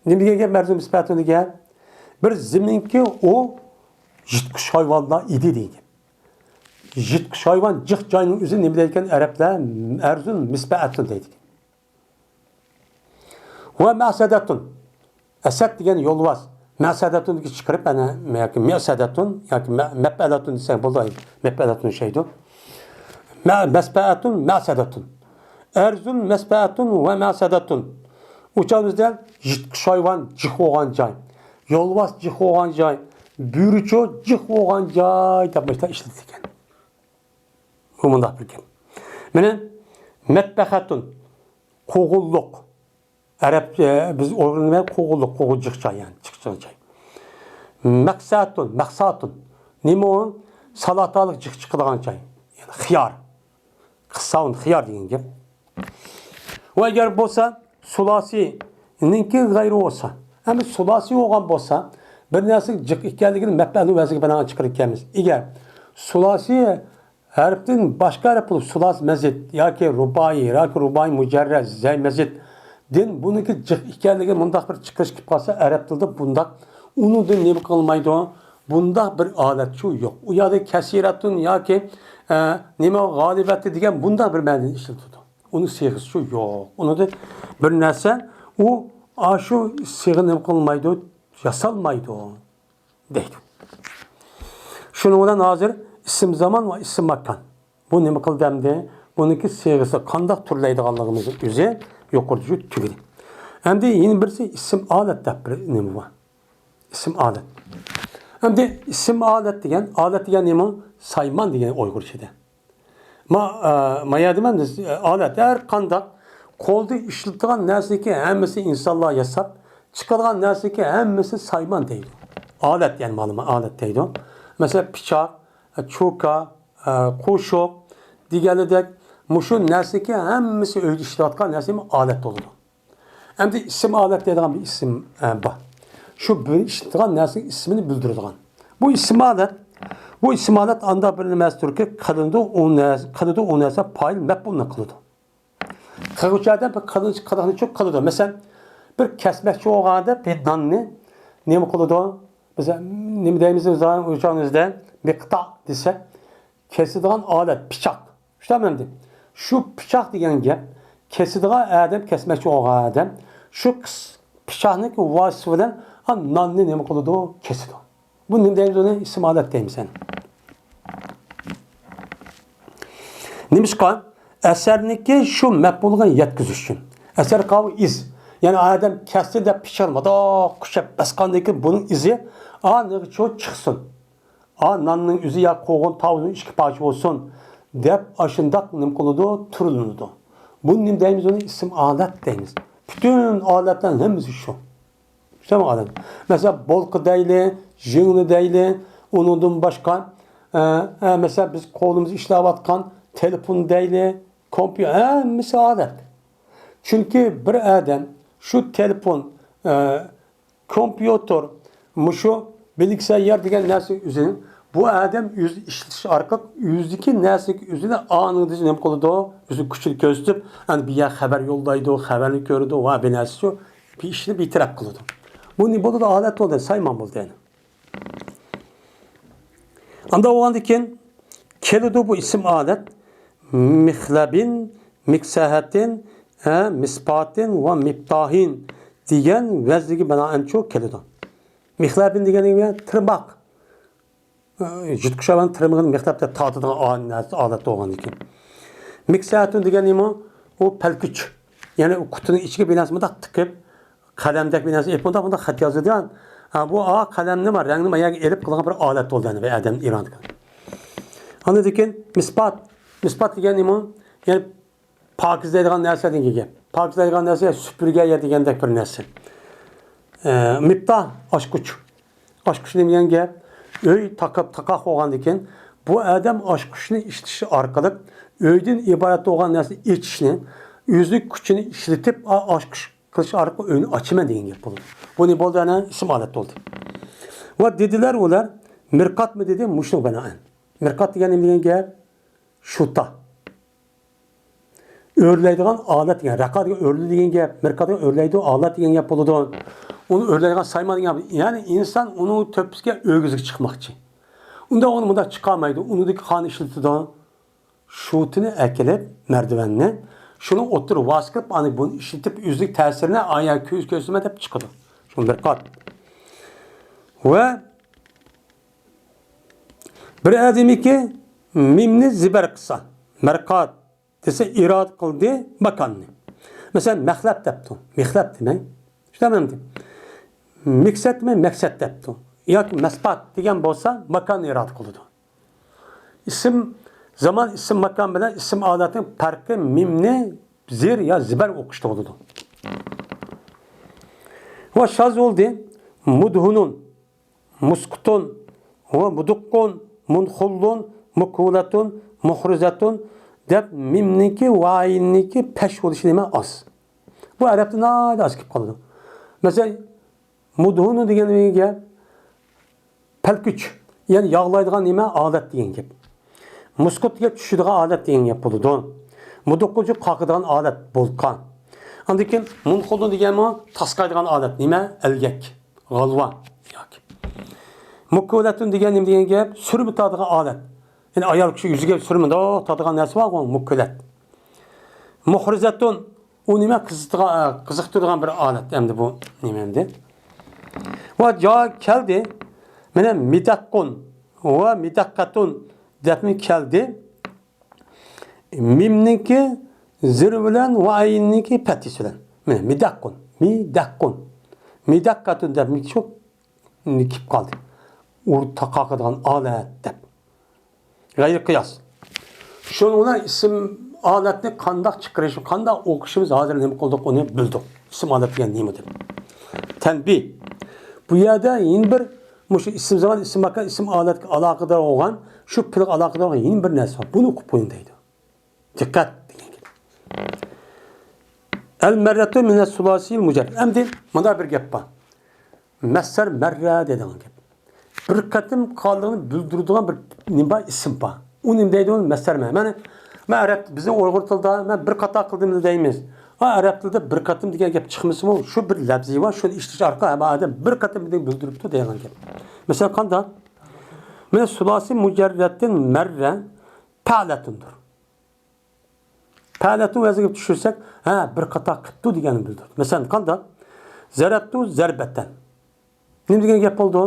نېمە دېگەن گەپ ئەرزۇن مىسبەئەتۇن دېگەن؟ بىر زېمىنكى ئۇ يىرتقۇچ ھايۋانلار ئىدى دېگەن گەپ. يىرتقۇچ ھايۋان جىق جاينىڭ ئۆزى نېمە دەيدىكەن ئەرەبلەر؟ ئەرزۇن مىسبەئەتۇن دەيدىكەن. ۋە مەسەدەتۇن. ئەسەد دېگەن يولۋاس. مەسەدەتۇندىكى چىقىرىپ، ئەنە، ياكى مەسەدەتۇن ياكى مە-، مەپئەلەتۇن دېسەك بولىدۇ. مەپئەلەتۇن شەيدۇ. مە-، مەسبەئەتۇن، مەسەدەتۇن. ئەرزۇن، مەسبەئەتۇن ۋە مەسەدەتۇن. ئۇچالمىزدا يىرتقۇچ ھايۋان جىق بولغان جاي. يولۋاس جىق بولغان جاي. بۆرۈچۇ جىق بولغان جاي دەپ مۇشۇنداق ئىشلىتىلگەن. بۇ مۇنداق بىر گەپ. مانا مەتبەخەتۇن، قوغۇنلۇق. ئەرەب، ئە، بىز ئۇيغۇرلاردا قوغۇنلۇق، قوغۇن جىق جاي، يەنى جىق جاي. مەقسەتۇن، مەقساتۇن. نېمە ئۇ؟ سالاتالىق جىق چىقىدىغان جاي. يەنى خىيار. قىسساۋۇن خىيار دېگەن گەپ. ۋە ئەگەر بولسا سۇلاسىنىڭكى غەيرى بولسا، ئەمدى سۇلاسى بولغان بولسا، بىر نەرسىنىڭ جىق ئىكەنلىكىنى مەپئەلنىڭ ۋەزنىگە بىنائەن چىقىرىدىكەنمىز. ئەگەر سۇلاسى ھەرپتىن باشقا ھەرپ بولۇپ، سۇلاسى مەزىد ياكى رۇبائىي ياكى رۇبائىي مۇجەررەد زەي مەزىددىن بۇنىڭكى جىق ئىكەنلىكىنى مۇنداق بىر چىقىرىش كېلىپ قالسا، ئەرەب تىلىدا بۇنداق، ئۇنىڭدىن نېمە قىلمايدۇ؟ بۇنداق بىر ھالەتچۇ يوق. ئۇ يەردە كەسىرەتۇن ياكى، ئە، نېمە، غالىبەتى دېگەن بۇنداق بىر مەنىنى ئىشلىتىدۇ. ئۇنىڭ سىيغىسىچۇ يوق. ئۇنىڭدا بىر نەرسە، ئۇ ئاشۇ سىيغا نېمە قىلمايدۇ؟ ياسالمايدۇ دەيدۇ. شۇنىڭ بىلەن ھازىر ئىسىم زامان ۋە ئىسىم ماكان. بۇ نېمە قىلدى ئەمدى؟ بۇنىڭكى سىيغىسى قانداق تۈرلەيدىغانلىقىمىزنى ئۆزى يۇقىرىدا شۇ تۈگىدى. ئەمدى يەنە بىرسى ئىسىم ئالەت دەپ بىر نېمە بار. ئىسىم ئالەت. ئەمدى ئىسىم ئالەت دېگەن، ئالەت دېگەن نېمە؟ سايمان دېگەن ئۇيغۇرچىدا. ما، ئە، ما يەردە مەن، ئە، ئالەت، ھەر قانداق قولدا ئىشلىتىدىغان نەرسىنىڭكى ھەممىسى ئىنسانلار ياساپ، چىقىدىغان نەرسىنىڭكى ھەممىسى سايمان دەيدۇ. ئالەت، يەنى مالۇم ئالەت دەيدۇ. مەسىلەن، پىچاق، ئە، چوكا، ئە، قوشۇق دېگەنلىدەك، مۇشۇ نەرسىنىڭكى ھەممىسى ئۆيدە ئىشلەتكەن نەرسىمۇ ئالەت بولىدۇ. ئەمدى ئىسىم ئالەت دەيدىغان بىر ئىسىم، ئە، بار. شۇ بىر ئىشلىتىدىغان نەرسىنىڭ ئىسمىنى بىلدۈرىدىغان. بۇ ئىسىم ئالەت، بۇ ئىسىم ئالەت ئاندا بىر نېمە تۈركى قىلىنىدۇ، ئۇ نەرسە، قىلىدۇ، ئۇ نەرسە پائىل مەپئۇلنى قىلىدۇ. قىلغۇچى ئادەم بىر قىلغۇچى قىلغىنى شۇ قىلىدۇ. مەسىلەن، بىر كەسمەكچى بولغاندا بىر ناننى نېمە قىلىدۇ؟ بىز نېمە دەيمىز ئۆزىمىزدە؟ مىقتا دېسە، كېسىدىغان ئالەت، پىچاق. شۇنداقمۇ ئەمدى؟ شۇ پىچاق دېگەن گەپ، كېسىدىغان ئادەم، كەسمەكچى بولغان ئادەم، شۇ قىس-، پىچاقنىڭ ۋاسىتىسى بىلەن ئا ناننى نېمە قىلىدۇ؟ كېسىدۇ. بۇ نېمە دەيمىز ئۇنى؟ ئىسىم ئالەت دەيمىز ئەنە. نېمىشقا؟ ئەسەرنىڭكى شۇ مەپئۇلغا يەتكۈزۈش ئۈچۈن. ئەسەر قاۋۇ ئىز. يەنى ئادەم كەستى دەپ پىچاقنى مۇنداق كۈچەپ باسقاندىن كېيىن بۇنىڭ ئىزى ئانىغىچە چىقسۇن. ئا ناننىڭ ئۆزى يا قوغۇن تاۋۇزنىڭ ئىككى پارچە بولسۇن دەپ ئاشۇنداق نېمە قىلىدۇ؟ تۈرلىنىدۇ. بۇنى نېمە دەيمىز؟ ئۇنى ئىسىم ئالەت دەيمىز. پۈتۈن ئالەتلەرنىڭ ھەممىسى شۇ. شۇ ئالەت. مەسىلەن، بولكا دەيلى، ژىڭنە دەيلى، ئۇنىڭدىن باشقا، ئە، ئە، مەسىلەن، بىز قولىمىزدا ئىشلەۋاتقان تېلېفون دەيلى، كومپيۇتېر، ھەممىسى ئالەت. چۈنكى بىر ئادەم شۇ تېلېفون، ئە، كومپيۇتېر، مۇشۇ بىلگۈسەن يەر دېگەن نەرسە ئۆزىنى بۇ ئادەم ئۆزى ئىشلىتىش ئارقىلىق ئۆزىدىكى نەرسىنى ئۆزىنى ئانىڭدىن نېمە قىلىدۇ؟ ئۆزىنىڭ كۈچىنى كۆرسىتىپ، ئەنە بىر يەر خەۋەر يوللايدۇ، خەۋەرنى كۆرىدۇ، ۋە بىر نەرسە شۇ بىر ئىشنى بىر تەرەپ قىلىدۇ. بۇ نېمە بولىدۇ؟ ئالەت بولدى، سايمان بولدى يەنە. ئانداق بولغاندىن كېيىن كېلىدۇ بۇ ئىسىم ئالەت. مىخلەبىن، مىكسەھەتىن، ھە، مىسپاتىن ۋە مىپتاھىن دېگەن ۋەزنىگە بىنائەن شۇ كېلىدۇ. مىخلەبىن دېگەن نېمە؟ تىرماق. يۇتقۇچ ھايۋان تىرمىقىنى مىخلەپ دەپ تارتىدىغان ئا-، نەرسە، ئالەت بولغاندىن كېيىن. مىكسەھەتىن دېگەن نېمە؟ ئۇ پەلكۈچ. يەنى ئۇ قۇتىنىڭ ئىچىگە بىر نەرسە مۇنداق تىقىپ، قەلەمدەك بىر نەرسە ئېلىپ مۇنداق، مۇنداق خەت يازىدىغان. ھە، بۇ ئا قەلەمنى، ما رەڭنى ما يەرگە ئېلىپ قىلغان بىر ئالەت بولدى، يەنى بىر ئادەم ئىرادە قىلغان. ئاندىن كېيىن مىسپات. مىسپات دېگەن نېمە؟ يەنى پاكىزلەيدىغان نەرسىلەردىن كېلگەن. پاكىزلەيدىغان نەرسە سۈپۈرگە يا دېگەندەك بىر نەرسە. ئە، مىپتا، ئاچقۇچ. ئاچقۇچ نېمە دېگەن گەپ؟ ئۆي تاقاپ، تاقاق بولغاندىن كېيىن، بۇ ئادەم ئاچقۇچنى ئىشلىتىش ئارقىلىق ئۆيدىن ئىبارەت بولغان نەرسىنى ئېچىشنى، ئۆزىنىڭ كۈچىنى ئىشلىتىپ، ئا-، ئاچقۇچ قىلىش ئارقىلىق ئۆينى ئاچىمەن دېگەن گەپ بولىدۇ. بۇ نېمە بولدى؟ ئەنە ئىسىم ئالەت بولدى. ۋە دېدىلەر ئۇلار، مىرقاتمۇ دېدى، مۇشۇنىڭغا بىنائەن. مىرقات دېگەن نېمە دېگەن گەپ؟ شۇتا. ئۆرلەيدىغان ئالەت دېگەن، رەقا دېگەن ئۆرلە دېگەن گەپ، مىرقا دېگەن ئۆرلەيدۇ، ئالەت دېگەن گەپ بولىدۇ. ئۇنى ئۆرلەيدىغان سايمان دېگەن گەپ. يەنى ئىنسان ئۇنىڭ تۆپىسىگە ئۆگزىگە چىقماقچى. ئۇندا ئۇنى مۇنداق چىقالمايدۇ، ئۇنىڭدىكى قانى ئىشلىتىدۇ. شۇتىنى ئەكېلىپ، مەردىۋەننى، شۇنىڭ ئوتتۇرا ۋاسىتە قىلىپ، ئانا بۇنى ئىشلىتىپ، ئۆزىنىڭ تەسىرىنى ئايا كۆز كۆرسىمە دەپ چىقىدۇ. شۇ مىرقات. ۋە بىر ئادەمكى مىمنى زىبەر قىلسا، مىرقات دېسە، ئىرادە قىلدى ماكاننى. مەسىلەن، مەخلەپ دەپتۇ. مىخلەپ دېمەي. شۇنداق ئەمدى. مىكسەت دېمەي، مەكسەت دەپتۇ. ياكى مەسپات دېگەن بولسا، ماكاننى ئىرادە قىلىدۇ. ئىسىم، زامان، ئىسىم، ماكان بىلەن ئىسىم ئالەتنىڭ پەرقى مىمنى زىر يا زىبەر ئوقۇشتا بولىدۇ. ۋە شاز بولدى. مۇدھۇنۇن. مۇسكۇتۇن ۋە مۇدۇققۇن، مۇنخۇللۇن، مۇكۇلەتۇن، مۇخرىزەتۇن دەپ مىمنىڭكى ۋە ئايىننىڭكى پەش بولۇشى نېمە ئاز. بۇ ئەرەبتە ناھايىتى ئاز كېلىپ قالىدۇ. مەسىلەن، مۇدھۇنۇ دېگەن گەپ پەلكۈچ، يەنى ياغلايدىغان نېمە ئالەت دېگەن گەپ. مۇسكۇت دېگەن چۈشىدىغان ئالەت دېگەن گەپ بولىدۇ. مۇدۇققۇچۇ قاقىدىغان ئالەت بولقا. ئاندىن كېيىن مۇنخۇلدۇن دېگەنمۇ تاسقايدىغان ئالەت نېمە؟ ئەلگەك. غالۋا ياكى. مۇكۇلەتۇن دېگەن نېمە دېگەن گەپ؟ سۈرمە تارتىدىغان ئالەت. يەنى ئايال كىشى يۈزىگە سۈرمە تارتىدىغان نەرسە بارغۇ، مۇكۇلەت. مۇخرىزەتۇن، ئۇ نېمە؟ قىزىتىدىغان، قىزىقتۇرىدىغان بىر ئالەت ئەمدى بۇ نېمە ئەمدى؟ ۋە جا كەلدى. مانا مىدەققۇن ۋە مىدەققەتۇن دەپمۇ كەلدى. مىمنىڭكى زىر بىلەن ۋە ئەيننىڭكى پەتھىسى بىلەن. مىدەققۇن، مىدەققۇن. مىدەققەتۇن دەپ شۇ كېلىپ قالدى. ئۇر تاقاقىدىغان ئالەت دەپ. غەيرىي قىياس. شۇنىڭ بىلەن ئىسىم ئالەتنى قانداق چىقىرىش، قانداق ئوقۇشىمىز ھازىر نېمە قىلدۇق، ئۇنى بىلدۇق. ئىسىم ئالەت دېگەن نېمە دەپ. تەنبىھ. بۇ يەردە يەنە بىر مۇشۇ ئىسىم زامان، ئىسىم ماكان، ئىسىم ئالەتكە ئالاقىدار بولغان، شۇ پېئىلگە ئالاقىدار بولغان يەنە بىر نەرسە بار. بۇنى ئوقۇپ قويۇڭ دەيدۇ. دىققەت دېگەن گەپ. ئەل مەررەتۇ مىنەس سۇلاسىل مۇجەررەد. ئەمدى مۇندا بىر گەپ بار. مەسسەر مەررە دەيدىغان گەپ. بىر قېتىم قالغىنى بىلدۈرىدىغان بىر نېمە بار، ئىسىم بار. ئۇ نېمە دەيدۇ؟ مەسسەر مەررە. مانا، مەن ئەرەب، بىزنىڭ ئۇيغۇر تىلىدا مەن بىر قاتا قىلدىم دەيمىز. ئا، ئەرەب تىلىدا بىر قېتىم دېگەن گەپ چىقمىسىمۇ، شۇ بىر لەپزى بار، شۇنى ئىشلىتىش ئارقىلىق ھەممە ئادەم بىر قېتىم بىلدۈرۈپتۇ دەيدىغان گەپ. مەسىلەن، قانداق؟ مانا، سۇلاسى مۇجەررەتتىن مەررە پەئلەتۇندۇر. پەئلەتۇن ۋەزنىگە چۈشۈرسەك، ھە، بىر قاتا قىپتۇ دېگەننى بىلدۈرىدۇ. مەسىلەن، قانداق؟ زەرەبتۇ زەربەتەن. نېمە دېگەن گەپ بولىدۇ؟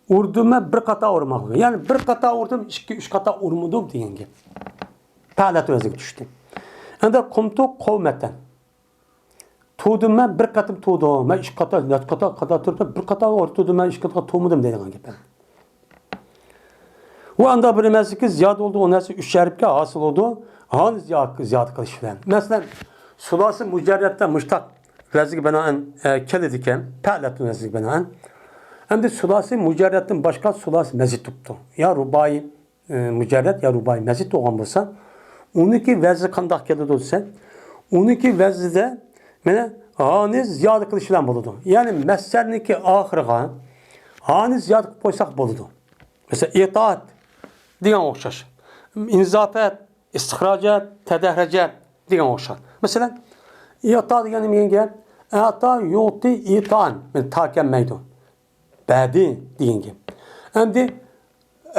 ئۇردۇم مەن بىر قاتا ئۇرماقلىق. يەنى بىر قاتا ئۇردۇم، ئىككى، ئۈچ قاتا ئۇرمىدىم دېگەن گەپ. پەئلەتۇن ۋەزنىگە چۈشتى. ئەمدى قۇمتۇ قومەتەن. تۇردۇم مەن بىر قېتىم تۇردۇم. مەن ئۈچ قاتا، نەچچە قاتا، قاتا تۇرۇپ، بىر قاتا ئۇردۇم، مەن ئۈچ قاتا تۇرمىدىم دەيدىغان گەپ. ۋە ئاندا بىر نېمەسىكى زىيادە بولىدۇ، ئۇ نەرسە ئۈچ ھەرپكە ھاسىل بولىدۇ. ھانى زىيادە، زىيادە قىلىش بىلەن. مەسىلەن، سۇلاسى مۇجەررەتتە مۇشتاق ۋەزىگە بىنائەن، ئە، كېلىدىكەن، پەئلەتۇن ۋەزىگە بىنائەن. ئەمدى سۇلاسى مۇجەررەتتىن باشقا سۇلاسى مەزىد تۇپتۇ. يا رۇبائىي، ئى، مۇجەررەت يا رۇبائىي مەزىد بولغان بولسا، ئۇنىڭكى ۋەزنى قانداق كېلىدۇ دېسە، ئۇنىڭكى ۋەزنىدە مانا ھانى زىيادە قىلىش بىلەن بولىدۇ. يەنى مەسسەرنىڭكى ئاخىرىغا ھانى زىيادە قىلىپ قويساق بولىدۇ. مەسىلەن، ئىتائەت دېگەن ئوخشاش. ئىنزاپەت، ئىستىخراجەت، تەدەھرەجەت دېگەن ئوخشاش. مەسىلەن، ئىتا دېگەن نېمە دېگەن گەپ؟ ئەتا يۇتى ئىتائەن. مانا تا كەلمەيدۇ. بەردى دېگەن گەپ. ئەمدى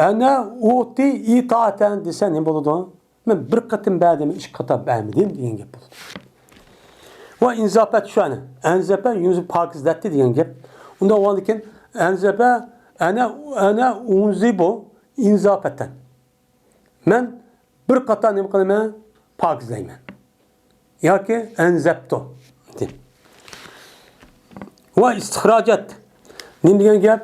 ئەنە ئۇتى ئىتائەتەن دېسە نېمە بولىدۇ؟ مەن بىر قېتىم بەردىم، ئىككى قېتىم بەرمىدىم دېگەن گەپ بولىدۇ. ۋە ئىنزاپەت شۇ ئەنە. ئەنزەپە يۇنزى پاكىزلەتتى دېگەن گەپ. ئۇنداق بولغاندىن كېيىن ئەنزەپە ئەنە، ئەنە ئۇنزىبۇ ئىنزاپەتەن. مەن بىر قاتا نېمە قىلىمەن؟ پاكىزلەيمەن. ياكى ئەنزەپتۇ. ۋە ئىستىخراجەت. نېمە دېگەن گەپ؟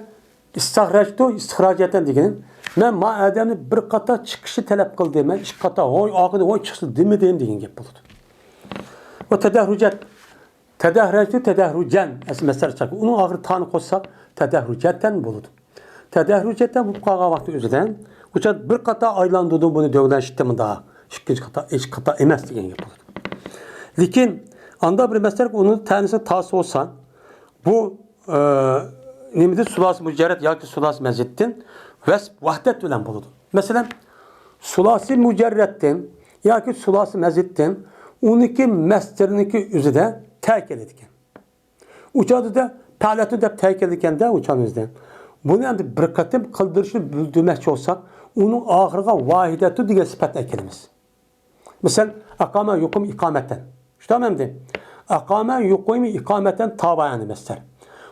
ئىستەخرەجتۇ ئىستىخراجەتەن دېگىنى. مەن ما ئادەمنى بىر قاتا چىقىشنى تەلەپ قىلدىم. مەن ئىككى قاتا، ھوي، ئاخىرىدا، ھوي، چىقسۇن دېمىدىم دېگەن گەپ بولىدۇ. ۋە تەدەھرۇجەت. تەدەھرەجتۇ تەدەھرۇجەن. ئەسلى مەسسەر چاقى. ئۇنىڭ ئاخىرى تانى قوشساق، تەدەھرۇجەتەن بولىدۇ. تەدەھرۇجەتەن بولۇپ قالغان ۋاقتى ئۆزىدە، ئۇچان بىر قاتا ئايلاندۇردۇم بۇنى دۆگلەشتى مۇندا. ئىككىنچى قاتا، ھېچ قاتا ئەمەس دېگەن گەپ بولىدۇ. لېكىن، ئاندا بىر مەسىلە، ئۇنىڭ تەنىسى تاسى بولسا، بۇ، ئە، نېمىدىن سۇلاسى مۇجەررەت ياكى سۇلاسى مەزىدتىن ۋەسپ ۋەھدەت بىلەن بولىدۇ. مەسىلەن، سۇلاسى مۇجەررەتتىن ياكى سۇلاسى مەزىدتىن ئۇنىڭكى مەسدىرىنىڭكى ئۆزىدە تە كېلىدىكەن. ئۇ چاغدا پەئلەتۇ دەپ تەكىتلىگەندە، ئۇ چاغدا بۇنى ئەمدى بىر قېتىم قىلدۇرۇشنى بىلدۈرمەكچى بولساق، ئۇنىڭ ئاخىرىغا ۋاھىدەتۇ دېگەن سۈپەتنى ئەكىلىمىز. مىسال، ئەقامە يۇقىمۇ ئىقامەتەن. شۇنداقمۇ ئەمدى؟ ئەقامە يۇقىمۇ ئىقامەتەن تابائەنى مەسدەر.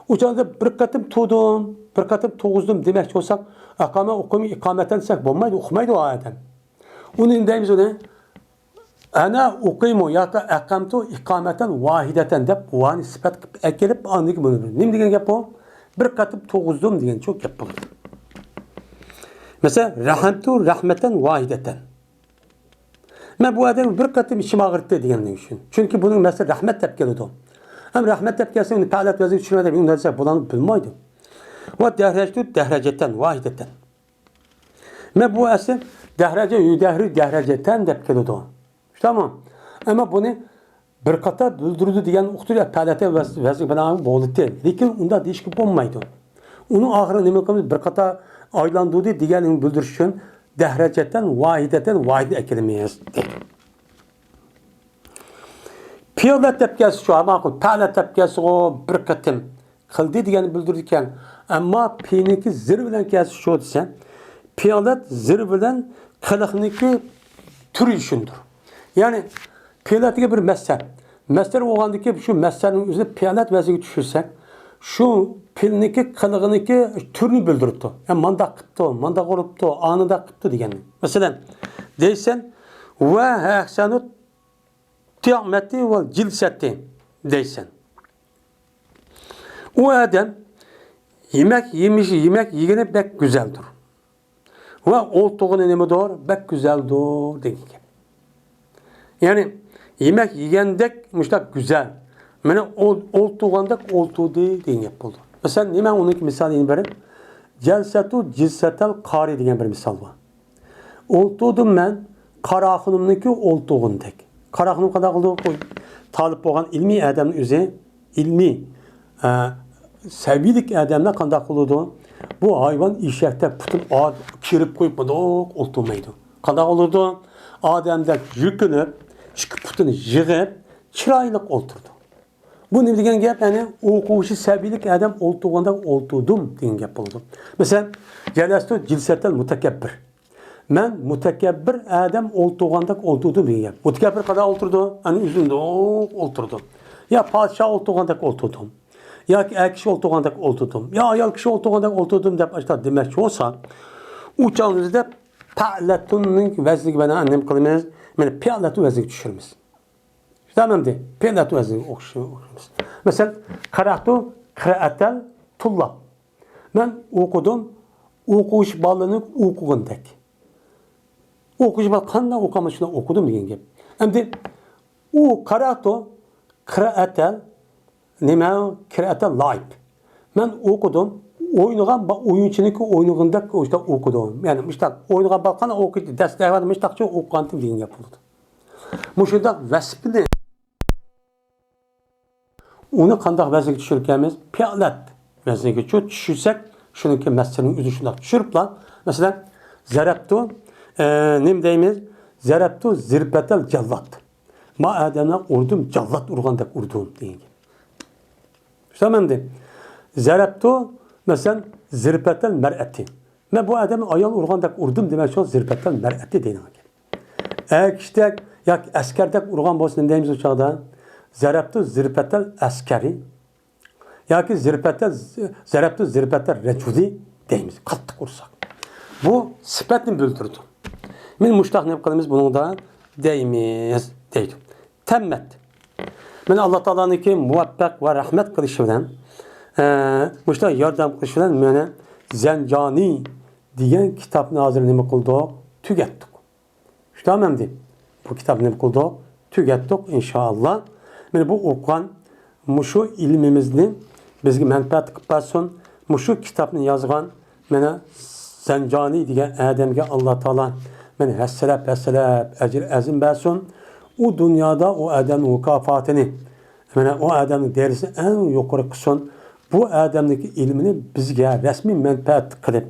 ئۇ چاغدا بىر قېتىم تۇردۇم، بىر قېتىم تۇرغۇزدۇم دېمەكچى بولساق، ئەقامە ئۇقىمۇ ئىقامەتەن دېسەك بولمايدۇ، ئۇقمايدۇ ئۇ ئادەم. ئۇنى نېمە دەيمىز ئۇنى؟ ئەنە ئۇقىمۇ ياكى ئەقەمتۇ ئىقامەتەن ۋاھىدەتەن دەپ ۋانى سۈپەت قىلىپ ئەكېلىپ، ئاندىن كېيىن بۇنى بىر. نېمە دېگەن گەپ بۇ؟ بىر قېتىم تۇرغۇزدۇم دېگەنچۇ گەپ بولىدۇ. مەسىلەن، رەھەمتۇ رەھمەتەن ۋاھىدەتەن. مەن بۇ ئادەمگە بىر قېتىم ئىچىم ئاغرىتتى دېگەننىڭ ئۈچۈن. چۈنكى بۇنىڭ مەسىلى رەھمەت دەپ كېلىدۇ. ھەم رەھمەت دەپ كەلسە، ئۇنى پەئلەت ۋەزنىگە چۈشۈرمەي دەپ ئۇنداق دېسە بۇلارنى بىلمايدۇ. ۋە دەھرەجتۇ دەھرەجەتەن ۋاھىدەتەن. مەن بۇ ئەسلى دەھرەجە يۇدەھرى دەھرەجەتەن دەپ كېلىدۇ. شۇنداقمۇ؟ ئەمما بۇنى بىر قاتا بىلدۈرىدۇ دېگەن ئۇقتۇرۇش پەئلەتەن ۋەز-، ۋەزنى بىلەن بولىدۇ. لېكىن ئۇنداق دېيىشكە بولمايدۇ. ئۇنىڭ ئاخىرى نېمە قىلىمىز؟ بىر قاتا ئايلاندۇردى دېگەننى بىلدۈرۈش ئۈچۈن دەھرەجەتەن ۋاھىدەتەن ۋاھىدە ئەكېلىمىز دەيدۇ. پېئلەت دەپ كەلسە شۇ، ماقۇل، پەئلەت دەپ كەلسىغۇ بىر قېتىم قىلدى دېگەننى بىلدۈرىدىكەن. ئەمما پېنىڭكى زىر بىلەن كەلسە شۇ دېسە، پېئلەت زىر بىلەن قىلىقنىڭكى تۈرى شۇندۇر. يەنى پېئلەتكە بىر مەسدەر. مەسدەر بولغاندىكى شۇ مەسدەرنىڭ ئۆزىنى پېئلەت ۋەزنىگە چۈشۈرسەك، شۇ پېئلنىڭكى قىلىقىنىڭكى تۈرىنى بىلدۈرۈپتۇ. يەنى مانداق قىپتۇ، مانداق ئۇرۇپتۇ، ئانىداق قىپتۇ دېگەننى. مەسىلەن، دەيسەن، ۋە ئەھسەنۇت تىئمەتى ۋە جىلسەتى دەيسەن. ئۇ ئادەم يېمەك يېمىشى، يېمەك يېگىنى بەك گۈزەلدۇر. ۋە ئولتۇرغىنى نېمىدۇر؟ بەك گۈزەلدۇر دېگەن گەپ. يەنى يېمەك يېگەندەك مۇشۇنداق گۈزەل. مانا ئول-، ئولتۇرغاندەك ئولتۇردى دېگەن گەپ بولىدۇ. مەسىلەن، نېمە ئۇنىڭكى مىسالى يەنە بىر؟ جەلسەتۇ جىلسەتەل قارى دېگەن بىر مىسال بار. ئولتۇردۇم مەن قاراخانىمنىڭكى ئولتۇرغىنىدەك. قاراخانىم قانداق قىلىدۇ؟ بۇ تالىپ بولغان ئىلمىي ئادەمنىڭ ئۆزى، ئىلمىي، ئە، سەۋىيىلىك ئادەملەر قانداق قىلىدۇ؟ بۇ ھايۋان ئېشەكتەك پۇتىنى ئا-، كېرىپ قويۇپ مۇنداق ئولتۇرمايدۇ. قانداق ئولتۇرىدۇ؟ ئادەمدەك يۈكۈنۈپ، ئىككى پۇتىنى يىغىپ، چىرايلىق ئولتۇرىدۇ. بۇ نېمە دېگەن گەپ؟ يەنى ئوقۇغۇچى سەۋىيىلىك ئادەم ئولتۇرغاندەك ئولتۇردۇم دېگەن گەپ بولىدۇ. مەسىلەن، جەلەستۇ جىلسەتەل مۇتەكەببىر. مەن مۇتەكەببىر ئادەم ئولتۇرغاندەك ئولتۇردۇم دېگەن گەپ. مۇتەكەببىر قانداق ئولتۇرىدۇ؟ ئەنە ئۆزى مۇنداق ئولتۇرىدۇ. يا پادىشاھ ئولتۇرغاندەك ئولتۇردۇم. ياكى ئەر كىشى ئولتۇرغاندەك ئولتۇردۇم. يا ئايال كىشى ئولتۇرغاندەك ئولتۇردۇم دەپ ئاشۇنداق دېمەكچى بولسا، ئۇ چاغدا بىز دەپ پەئلەتۇننىڭ ۋەزنىگە بىلەن نېمە قىلىمىز؟ مانا پەئلەتۇ ۋەزنىگە چۈشۈرىمىز. تامامدى. پەئلەتۇ ۋەزنىگە ئوخش-، ئوخشايمىز. مەسىلەن، قەرەئتۇ قىرائەتەل تۇللاب. مەن ئوقۇدۇم، ئوقۇغۇچى بالىنى ئوقۇغاندەك. ئوقۇغۇچى بالا قانداق ئوقۇغان شۇنداق ئوقۇدۇم دېگەن گەپ. ئەمدى ئۇ قەرەئتۇ قىرائەتەل نېمە؟ قىرائەتەل لائىب. مەن ئوقۇدۇم، ئوينىغان با-، ئويۇنچىنىڭكى ئوينىغىنىدەك شۇنداق ئوقۇدۇم. يەنى مۇشۇنداق ئوينىغان بالا قانداق ئوقۇيدۇ، دەرس دەۋەردى، مۇشۇنداقچە ئوقۇغانتىم دېگەن گەپ بولىدۇ. مۇشۇنداق ۋەسپىنى، ئۇنى قانداق ۋەزنگە چۈشۈرگەنمىز؟ پەئلەت ۋەزنىگە چۈ-، چۈشۈرسەك، شۇنىڭكى مەسىلىنىڭ ئۆزى شۇنداق چۈشۈرۈپلا. مەسىلەن، زەرەپتۇ، ئە، نېمە دەيمىز؟ زەرەپتۇ زىربەتەل جەللات. ما ئادەمنى ئۇردۇم، جاللات ئۇرغاندەك ئۇردۇم دېگەن گەپ. چۈشەندىڭىزمۇ ئەمدى؟ زەرەپتۇ، مەسىلەن، زىربەتەل مەرئەتى. مەن بۇ ئادەمنى ئايال ئۇرغاندەك ئۇردۇم دېمەكچى، زىربەتەل مەرئەتى دەيدىغان گەپ. ئەر كىشىدەك ياكى ئەسكەردەك ئۇرغان بولسا نېمە دەيمىز ئۇ چاغدا؟ زەرەپتۇ زىربەتەل ئەسكەرى ياكى زىربەتەل، زەرەپتۇ زىربەتەل رەجۇلى دەيمىز، قاتتىق ئۇرساق. بۇ سۈپەتنى بىلدۈرىدۇ. مانا مۇشۇنداق نېمە قىلىمىز بۇنىڭدا دەيمىز دەيدۇ. تەممەت. مانا ئاللا تائالانىڭكى مۇۋەپپەق ۋە رەھمەت قىلىشى بىلەن، ئە، مۇشۇنداق ياردەم قىلىشى بىلەن مانا زەنجانى دېگەن كىتابنى ھازىر نېمە قىلدۇق؟ تۈگەتتۇق. چۈشەندىڭىزمۇ ئەمدى؟ بۇ كىتابنى نېمە قىلدۇق؟ تۈگەتتۇق، ئىنشائاللا. مانا بۇ ئوقۇغان مۇشۇ ئىلمىمىزنى بىزگە مەنپەئەت قىلىپ بەرسۇن. مۇشۇ كىتابنى يازغان مانا زەنجانى دېگەن ئادەمگە ئاللا تائالا مانا ھەسسىلەپ، ھەسسىلەپ ئەجىر ئەزىم بەرسۇن. ئۇ دۇنيادا ئۇ ئادەمنىڭ مۇكاپاتىنى، مانا ئۇ ئادەمنىڭ دەرىجىسىنى ئەڭ يۇقىرى قىلسۇن. بۇ ئادەمنىڭكى ئىلمىنى بىزگە رەسمىي مەنپەئەت قىلىپ،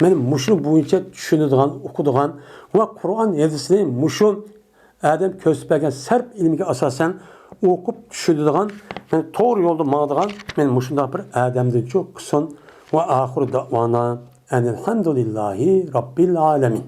مانا مۇشۇ بويىچە چۈشىنىدىغان، ئوقۇيدىغان ۋە قۇرئان ھەدىسنى مۇشۇ ئادەم كۆرسىتىپ بەرگەن سەرپ ئىلمىگە ئاساسەن ئوقۇپ چۈشىنىدىغان، مانا توغرا يولدا ماڭىدىغان، مانا مۇشۇنداق بىر ئادەمدىن چوق قىلسۇن. ۋە ئاخىرۇ دەئۋانا ئەنىلھەمدۇلىللاھى رەببىل ئالەمىن.